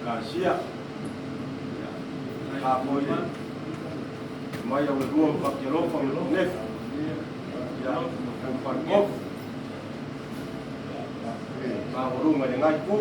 Kasia. Ia foi le mai au lua o Fakelofa ma Nefu. Ia, o Falkofu. Maualuga i le ngai ku.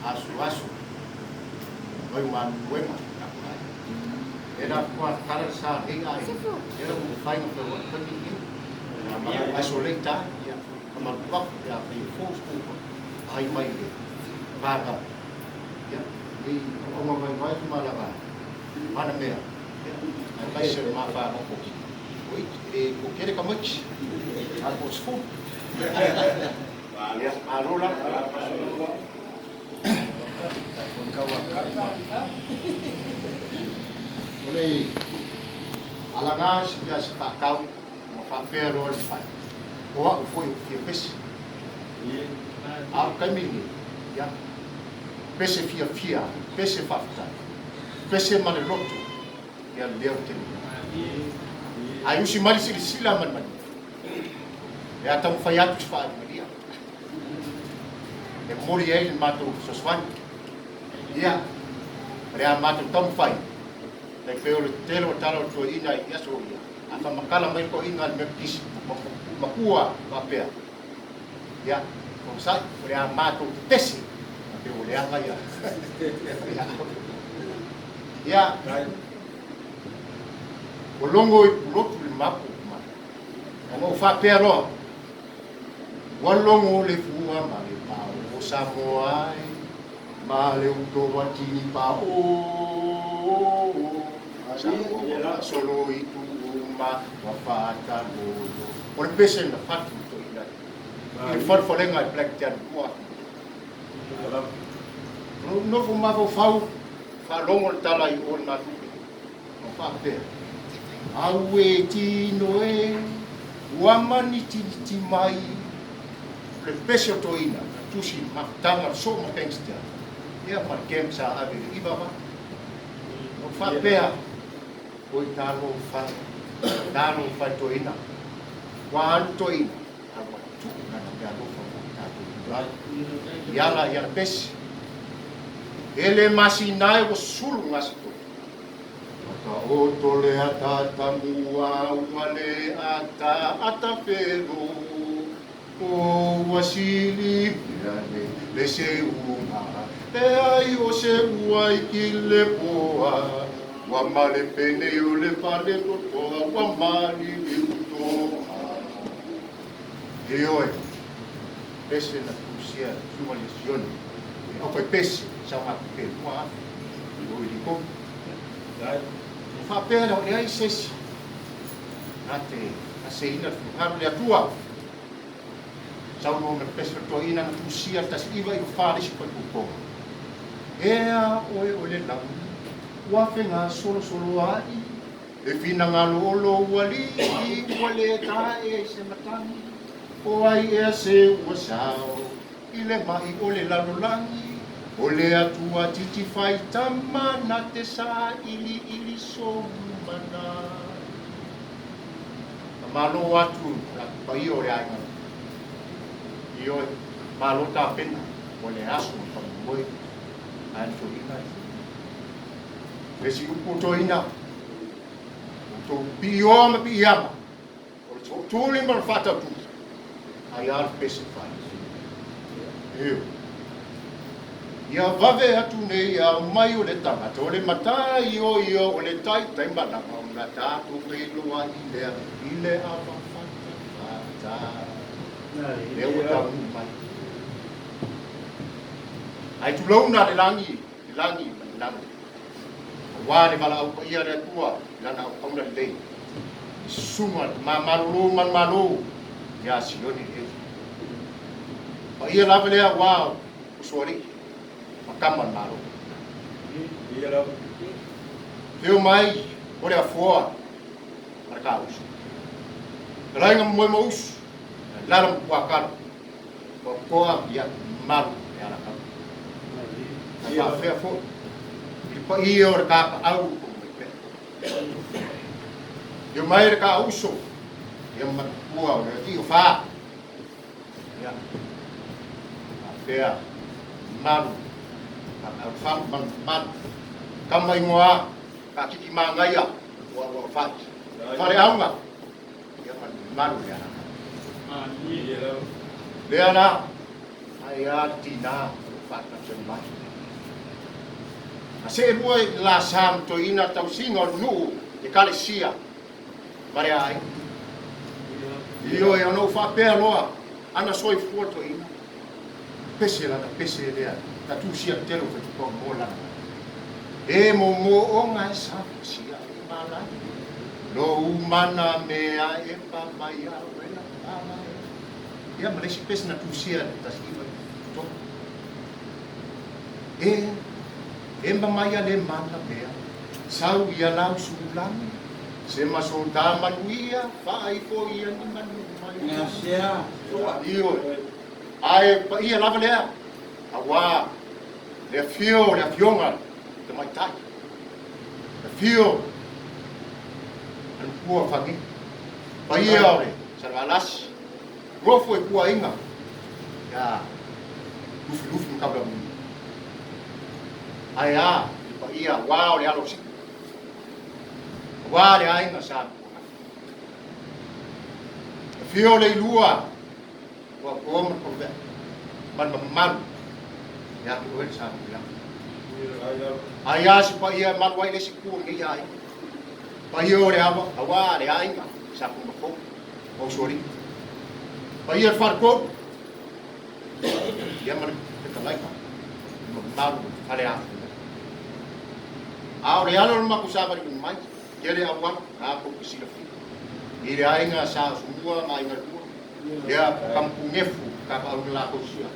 Asu asu mai manuema era kua kara sa hei ai era u fai no wa kami ni ma isolate ta ia ma pa ya pe fo stu ai mai le vaga ia ni o ma mai mai ma la va mana mea ia ai mai se ma fa ko oi e ko kere ka mochi a ko sfu ia alola. O le alaga si mea se faatau ma faapea loa le fai. O au foi o fia pese. A o taimi lenei, ia, pese fiafia, pese faafetai, pese ma le loto, ia lea o tele. Ai usi mai le silasila ma le manuia. E a taumafai atu se faalimalia. E momoli ai le matou fesoasoani. Ia, o le a matou taumafai, tai pei o le tele o tala o le toeaina i aso ia, a faamatala mai le toeaina a le Metotisi, matua faapea, ia, onosai, o le a matou tetese, a pei ua leaga ia. Ia, ua logo i Pulotu le mapu mai. Ona ou faapea loa, ua logo le fua ma le pao o Samoa e, ma le uto a tini pao. Samoa ua faasolo i tuuma, ua faatalolo. O le pese na fatu i toeaina i le falefalega i Black Jan ua. O nofo mafaufau, faalogo le tala i o le natupe. Ma faapea, Aue tino e, ua manitiniti mai. Le pese o toeaina na tusi i le mafutaga o le soo ma gangster, ia ma le camp sa ave i le iva va. O faapea, oi talofa, talofa i toeaina. Ua alu toeaina, ae ua tuu lana meaalofa mo i tatou i ala i ana pese. E le masina e ua sulu gasi toeaina. Whakaoto le ataata mua ua le ataata whero. O ua sili mea nei le seuga, e ai o se ua i ki le poa. Ua male penei o le fale totoa, ua maliliu toa. Ioe, pese na tusia suga le Sione, e au fai pese, sa o atu pe lua afe, o i liko. O faapea lea o leai se isi na te aseina le finagalo o le Atua. Saunoa ma le pese o le toeaina na tusia le 1994 le isi faipoupoga. Ea oe o le lagi, ua fegasolosolo ai, e finagalo o lou alii, ua le tae ai se matagi, o ai ea se ua sao i le mai o le lalolagi, o le Atua titi fai tama na te sailiili sou mana. Malo atu la paia o le aiga. Ioe, malo tapena o le aso o faamoemoe ae le toeaina. Le isi upu o toeaina, o tou piioa ma piiama, o le tootuli ma le faatautuli, ai a le pese fai. Io. Ia vave atu nei ao mai o le tagata o le matai o ia o le taitai malaga ona tatou feiloai lea i le ava fatafata. Lea ua taunuu mai. Ai tulauna le lagi, le lagi ma le lalo. Aua le valaau paia a le Atua i lana auauna lelei. I susuga le tama malolo ma le malo ia Sione lelei. Paia lava lea aua o Usoalii ma tama le Malo. Afio mai o le afoa ma le kauso. Fetalaiga ma moe ma usu. Lalo ma Puakalo, Puapoa, ia malu e alakau. Ae faafea foi i le paia o le kapaau o Maipea. Ia mai le kauso, ia matua o le alii o fa. Ia, faapea malu, kapaau fa malu malu. Kama ingoa, kakiki mangaia, ua ua fai. Faleauga, ia malu le alakau. Lea la, ai a tina o lo faatasi mai. A se lua i la sa ma toeaina tausiga o le nuu ekalesia ma le aiga. Ioe ona ou faapea loa ana soifua toeaina, pese lana pese lea ta tusia tele o fetupau mo lana. E mo mo onga e sa sia e malai. Lo umana mea e pa mai a wela ala e. Ia ma le isi pese na tusia le tasi iwa to. E e mamaia le mana mea. Sau ia lau sulani. Se maso ta manuia, whaifo ia ni manu mai. Ioe. Ae paia lava lea. Auā le afio o le afioga le tamaitai. Le afio a le matua Fage. Paia o le Salevalasi. Nofo i puaiga ia Lufilufi ma Kaulamulia. Ae a le paia auā o le alo o Sipi. Auā le aiga sa Tuanai. Afio o le Ilua ua poa ma le Palovea ma le mamalu ia te oe le sa Tuilaepa. Ai a se paia e malu ai le isi itu o lenei aiga. Paia o le awa, auā le aiga sa Tumafou ma Usoalii. Paia o le Faletolu, ia ma le fetalaiga, le mamalu o le Faleafu. A o le ala o le matou savali mai, tele auala, na tou te silafia. I le aiga sa Asomua ma aiga lua, lea Kamukunefu tapaau na latou sia,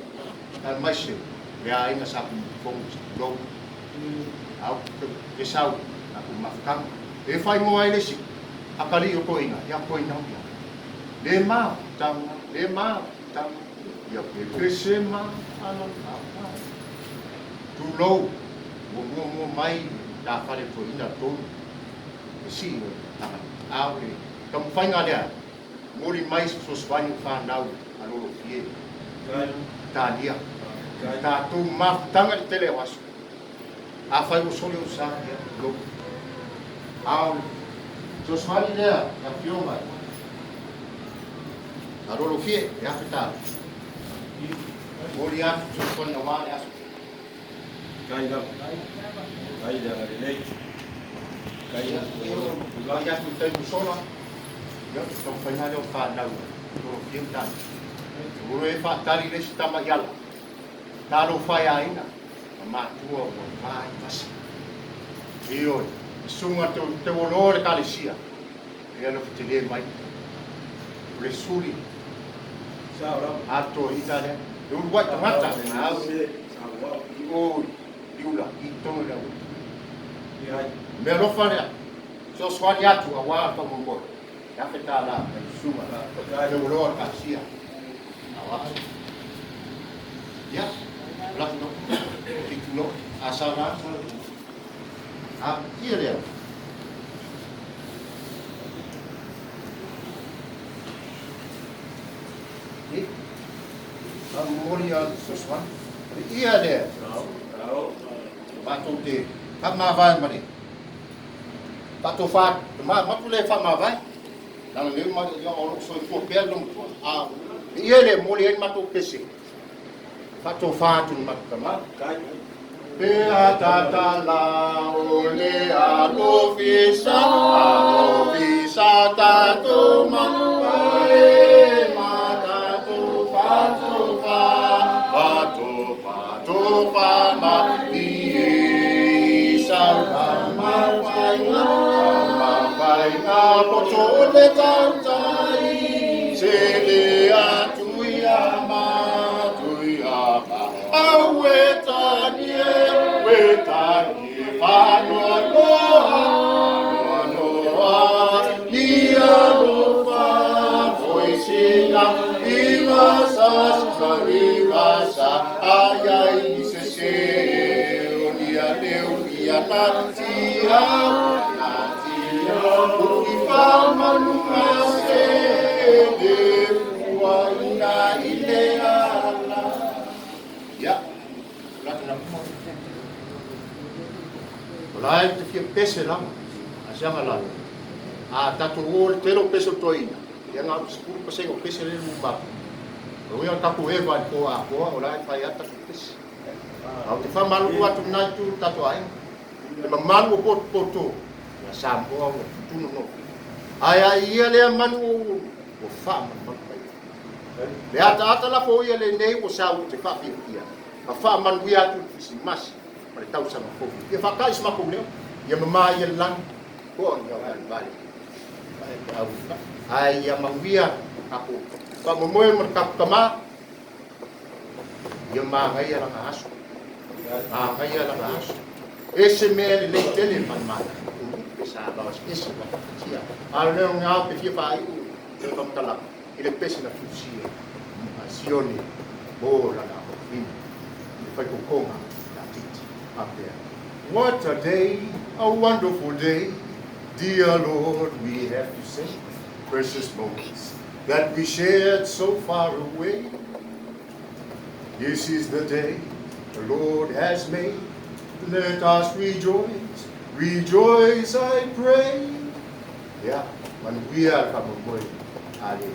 aemaise le aiga sa Tumufou sa Tulou. Au te sau tatou mafutaga. E faaigoa ai le isi atalii o toeaina ia Toinau ia. Le mafutaga, le mafutaga, ia pepese ma alalafa. Tulou, ua muamua mai le tafale toeaina tonu e sii o le tagata. A o le taumafaiga lea, momoli mai se fesoasoani o fanau a Lolofie, Italia, i tatou mafutaga i le tele o aso. Afai ua soli ou sa, ia, tulou. A o le fesoasoani lea i afioga a Lolofie, e $1,000. Momoli atu fesoasoani aua le aso. Kai lava. Kai le agalelei. Kai Ia, tulai atu i taimi sola, ia, taumafaiga lea o fanau a Lolofie ma Italia. O lo e faatali le isi tama i ala. Talofa e aiga ma matua ua vae vasa. Ioe, e suga te teuoloa o le ekalesia, e alofa tele mai. O le suli ato ina lea. E uluai tagata au i o i ula i totonu o le auala. Mea alofa lea, fesoasoani atu aua le faamoemoe. E $1,000 mai le susuga teuoloa o le ekalesia. Ia, o lafo no, fitu no, asa la, a, ia lea. I, a momoli a fesoasoani. Ia lea. Matou te faamavae ma le faatofa, matu le faamavae. Leaga nei ma ia o lo o soifua pea le loomatua. A o ia le momoli ai le matou pese, faatofa atu i le matou tama. Pe a tatala o le alofisa, alofisa tatou mavae, ma tatou fatofa, fatofa, tofa ma ie, sau ma mafaiga, poto o le tautai, se le atu ia ma, tu ia ma, au e tanie, whanoa noa, noa noa, ni alofa, foi se ina iwa sa sa iwa sa ai ai se se o ni a leu ia na tia na tia o i fa manuga se le fua ina i le ala. Ia, la na mo. O la e te fia pese lava, a sianga lalo. A tatou o le tele o pese o toeaina, ia na o le 10% o pese lea e lumamapu. O lona uiga o tatou eva i le po atoa o la e fai lava tatou pese. A ou te faamalulu atu i lena itu i le tatou aiga, le mamalu o potopoto ia Samoa ua tutunu nofo. Ae a ia lea manu ua faamalumalu mai ai. Le ataata lafo ia lenei ua sau ou te faafiafia ma faamanuia atu i le Kirisimasi ma le tausaga fou. Ia faata'i se matou leo, ia mama ia le lagi, toa i au valevale. Ae ia manuia tatou faamoemoe ma le tatou tama, ia manaia lana aso. Manaia lana aso. Ese mea lelei tele ma le manaia. O lupe sa laos ese ma takatia. A o lea ngā te fia whaaiu le whamtala i le pese na tusia a Sione mō lana ina i le whaikokonga la titi. Apea. What a day, a wonderful day, dear Lord, we have to say, precious moments that we shared so far away. This is the day the Lord has made. Let us rejoice, rejoice, I pray. Ia, manuia le faamoemoe a le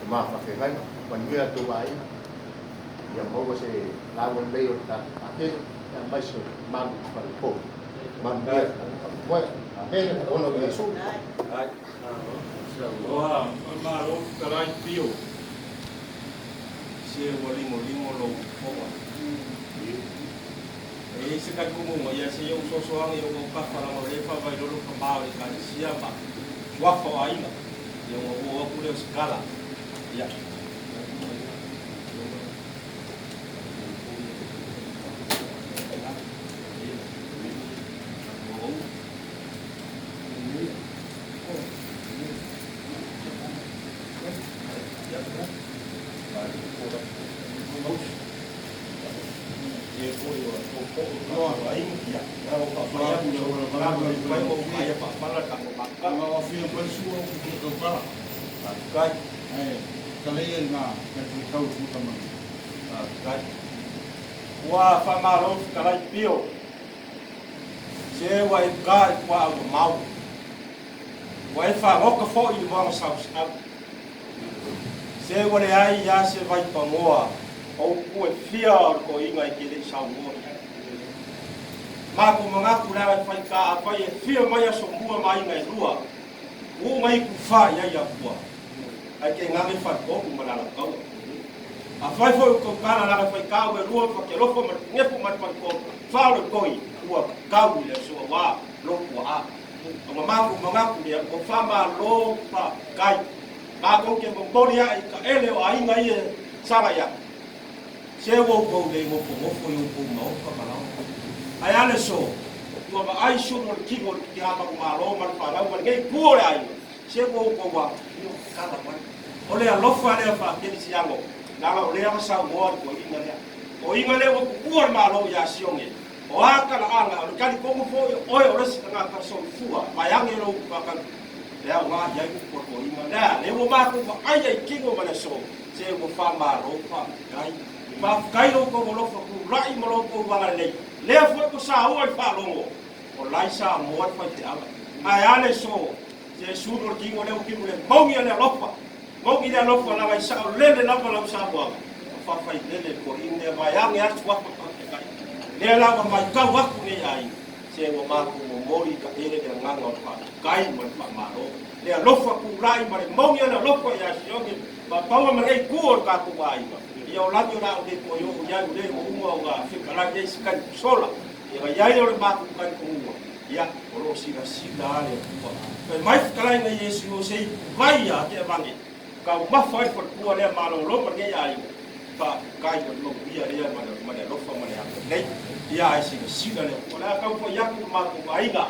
tama faafeagaiga, manuia le tou aiga, ia maua se lauga lelei o le tatou Patele, aemaise o le mamalu o le falepo. Manuia le tatou faamoemoe. Amene, ona o Iesu. Ua malo fetalai pio se ua ligoligo lou fofoga. E i ai se talitonuga, ia se i ou soasoaga i ou autafa leaga o lea e faavailolo le tama o le Ekalesia ma suafa o aiga, ia ona ou oo atu lea o se tala. Ia. Ua faamalo fetalai pio. Se ua e ka i puaa ua mau. Ua e faagoka foi i le moana sausau. Se ua leai ia se vaipagoa o upu e fia o le toeaina e te le i saunoa i ai. Matou manatu leaga e fai ka afai e fia mai aso mua ma aiga e lua, ua uma i kufa i ai Atua, ae tainane faletolu ma le Alataua. Afai foi ua tautala leaga e fai ka ua e lua le fakelofa ma le punefu ma le faletolu, fa o le toi ua tau i le aso aua lou tuaa. Ona matou manatu lea ua faamalo faafetai. Matou te momoli ae i taele o aiga ia e sagai atu. Se ua outou le nofonofo i outou maota ma laoa. Ae a le so, ua vaai sulu o le tino i le tina manumalo ma le fanau ma lenei itu o le aiga, se ua outou afifio tala mai. O le alofa lea faakelisiano, leaga o lea na saunoa le toeaina lea. Toeaina lea ua tuua le Malo ia Sione. O a talaaga, o le talitonu foi o oe o le isi tagata soifua, vaeane lou faatau, e aoga i ai upu a toeaina lea. Lea ua matou vaaia i tino ma le aso, se ua faamalo faafetai. Faafetai lo outou alofa tulai ma lo outou agalelei. Lea foi ua saua i le faalogo, o la i Samoa le faifeau. Ae a le aso, se sulu o le tino lea ua tino le mauni a le alofa. Mauni le alofa leaga i saolele lava lau saunoaga, ua faafailele le toeaina lea vaeane atu afa faafetai. Lea la ua matau atu nei aiga, se ua matou momoli i taele le agaga o le faafetai ma le faamalo. Le alofa tulai ma le mauni o le alofa ia Sione ma paua ma lenei itu o le tatou aiga. Ia o lagi o le a ou le toe oo i ai, o lea ua uma ona fetalai ai se taimi sola. Ia na i ai lea o le matou talitonuga, ia, o lo o silasila lava le Atua. Fai mai fetalaiga Iesu o se ipuvai ia te avane, taumafa ai le faletua lea malolo ma lenei aiga, faafetai mo le manuia lea ma le alofa ma le agalelei. Ia ae silasila le Atua. O le a tau fai atu le matou aiga,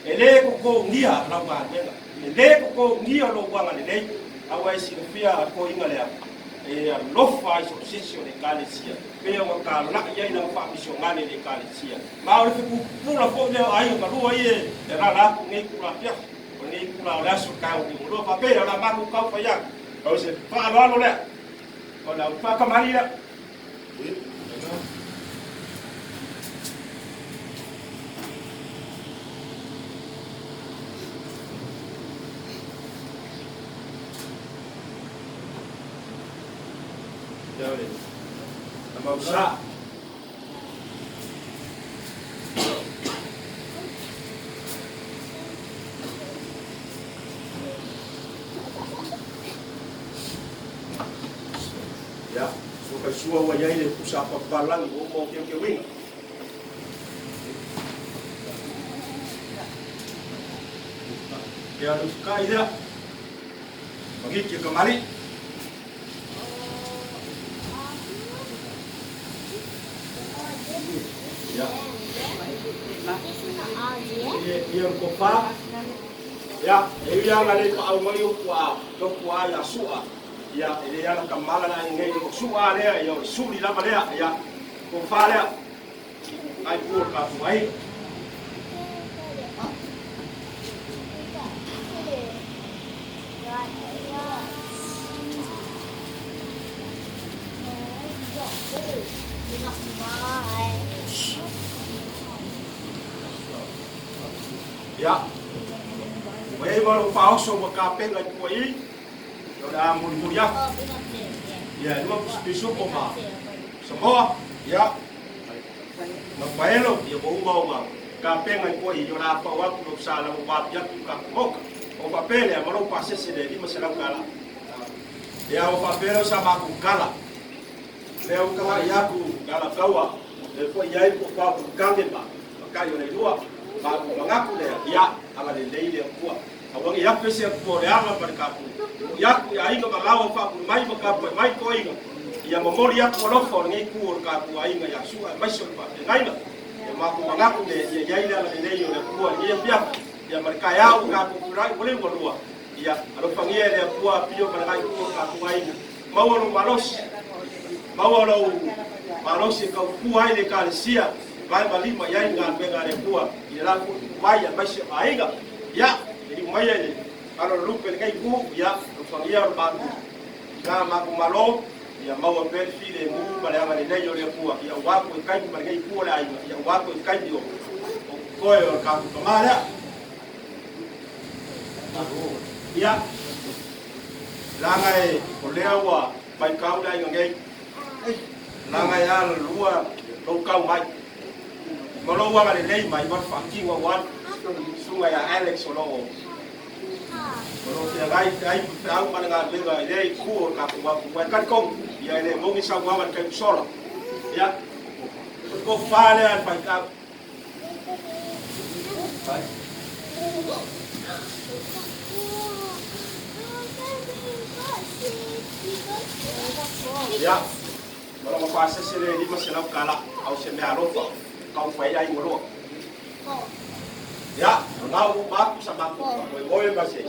e le totogia lau galuega, e le totogia lou agalelei. A ua e silafia a toeaiina lea, e alofa ai so o se isi o le Ekalesia, pei ona talai ai lana faamisionale i le Ekalesia. Ma o le fepupula foi lea o aiga malua ia e alaala atu i lenei itula afiafi, o lenei itula o le aso taeao liugalua, faapea, o le a matou tau fai atu, o se faaaloalo lea, o le au faatamalii lea. Mausa. Ia, ua fai sua ua i ai le pusa a papalagi ua uma o keukeuina. Ia, le usukai lea. Magiki e kamali. Ia. Ia, ia ko pa. Ia, e ui lava le paau mai o kua, no kua ia sua. Ia, e le ala kamala na ai nei o sua lea, ia o le suli lava lea, ia, ko fa lea. Ai pua ka ai. Ia, ua i ai ma lou faaoso ua kapena i tua i, o le a mulimuli atu. Ia, e lua pisupo ma Samoa, ia, ma Paelo, ia ua uma ona kapena i tua i, o le a pau atu lou sa lava ua api atu i ka moka. O faapea lea, ma lou pasese le $500. Ia, ua faapea lea o sa matou kala. Lea ua tagai atu le alataua, le foi i ai po o pau kage ma kai o le lua. Ma ua manatu lea, ia, agalelei le Atua. Aua ne i afe se Atua o le aga ma le tatou mo'i atu i aiga ma laoa faapulu mai ma tapuai mai toeaiina, ia momoli atu alofa o lenei itu o le tatou aiga ia Sua aemaise o le faafeagaiga. Ia matou manatu lea, ia i ai le agalelei o le Atua i lenei afiafi, ia ma le taeao ua tatou tulai ua le ua lua, ia alofagia e le Atua apio ma lenei itu o le tatou aiga. Maua lou malosi, maua lou malosi e tautua ai le Ekalesia, vae ma lima i ai le galuega a le Atua i le la foi tupu mai aemaise o aiga. Ia, e liu maia i le alo o le lupe i lenei itu, ia, alofagia lo matou ina matou malo, ia maua pea le filemu ma le agalelei o le Atua, ia aua toe taimi ma lenei itu o le aiga, ia aua toe taimi o totoe o le tatou tama lea. Ia, leaga e o lea ua vaitau le aiga nei, leaga e alalua lou tau mai ma lou agalelei mai ma le faatino ua alu susuga ia Alex o lo o feagai feai ma feau ma le galuega i lea itu o le tatou atunuu. Aua e talitonu, ia e le moni saunoaga i le taimi sola. Ia, o le tofa lea a le faifeau. Ia, ma lona pasese le $500, a o se mea alofa, tau fai ai ua loa. Ia, o lena ua uma atu sa matou faamoemoe ma se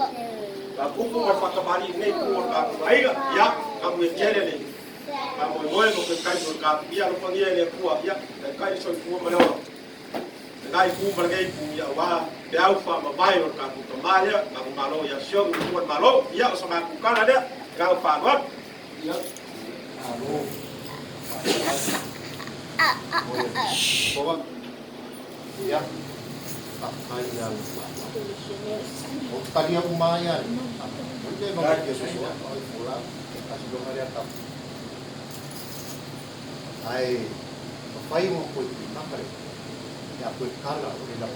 faatupu ma le faatamalii i lenei itu o le tatou aiga. Ia, manuia tele le faamoemoe ma toe taimi o le tatou. Ia, alofagia e le Atua, ia, taitai le soifua ma le ola. Lena itu ma lenei itu, ia, aua peau faamavae o le tatou tama lea, tatou Malo ia Sioni, le Atua le Malo. Ia, o sa matou tala lea, agaga faaaloalo. Ia, malo. Faafetai. Ia, faafetai ia le O talia uma ai ale. O le ma ke so so ai fola kasi longa lea tau. Ai fai mo koe ki makare. Ya koe kala o le lau.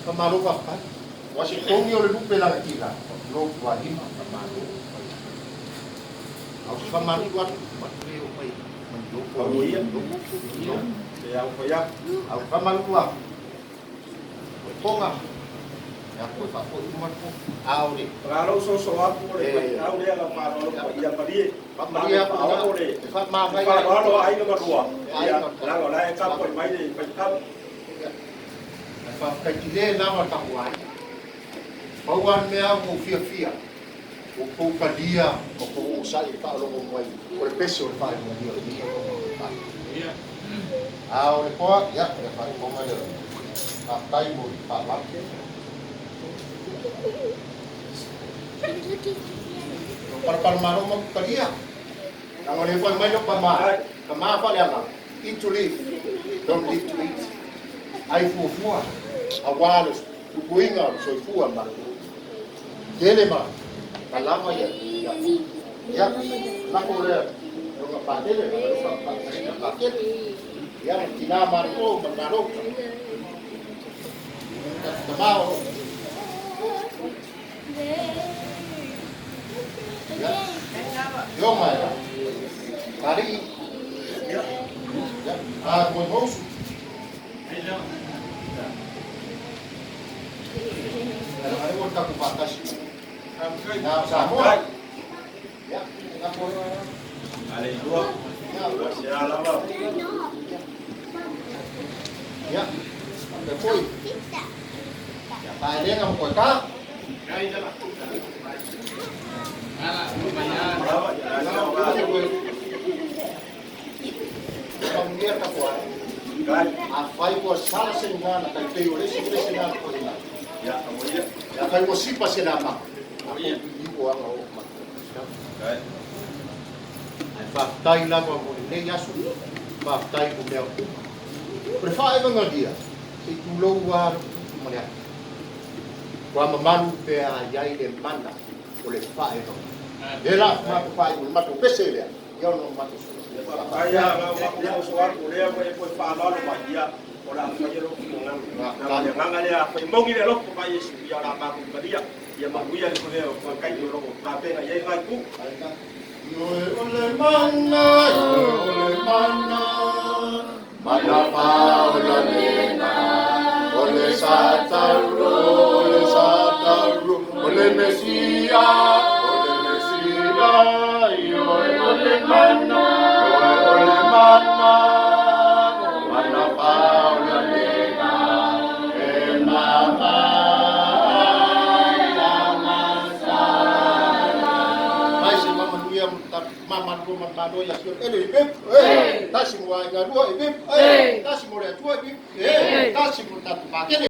Fa malo faafetai. Ua se togi o le lupe la tila. Lo tua lima fa malo. Au fa malu atu atu le o mai. Au ia. E au fai atu. Au fa malu atu. O tonga. Ya koe fa foi uma ko. Aore. Malo soso atu o le faifeau lea na faaaloalo paia malie. Malie atu o le E fa ma faaaloalo a aiga malua. Ia, leaga o la e tapuai mai le faifeau. Ai fa kai tile na ma ta huai. Pau lava le mea ua ou fiafia, ua outou talia ma outou onosai i le faalogo mai o le pese o le faailogalia o lenei aoga. A o le toa, ia, o le faailoga lea. Faafetai mo le faaaloalo. O palapala malo ma talia. Leaga o lea foi mai lou tama, tama faaleaga, eat to live, don't live to eat. Ai fuafua, aua le puipuiga o le soifua ma le tele ma malama ia ia ia lako lea longa patele ma patele ia ma tina ma le o ma malo tama o ia yo mai Mari ia ia a mo mo Ai o taku whakasi. Nā Samoa. Ia, ngā koe. Aleluia. Ia, Se alava. ia. Te foi. Ia, paelenga mo koe ka. Lava, ya Ia, te koe. Pamunia ka koe. Kai. A whai kua sala se ngana kai pei o lesi pese ngana koe ngana. Ya, amoia. Ia kai ua sipa se nā ma. A ko i o anga o ma. Kai. Ai whātai lava mo le nei aso, whātai mo mea uma. O le whaevangalia, se i tūlou a ma le ake. Kua mamalu pe a iai le mana o le whaevanga. Le la matou whae o le matou pese lea, ia ono matou solo. Ai ya, la ma ya so wa ko le mo e ko fa lo lo ma ia. O la fa ye lo ko nganga. Na le nganga le a fa mongi le lo ko ba Yesu ia la ma ko kalia. Ia ma uia le ko le ko kai lo ko ka pe na ye ngai ku. Ioe o le mana, ioe o le mana, mana paola lena, o le sataro, o le sataro, o le Mesia, o le Mesia, ioe o le mana, ioe o le mana, mana paola lena, e mama, Mai se mama nuia mama lua ma malo ia sio ele i pep eh tasi mo ai lua i pep eh tasi mo le atua i pep eh tasi mo tatu pakele.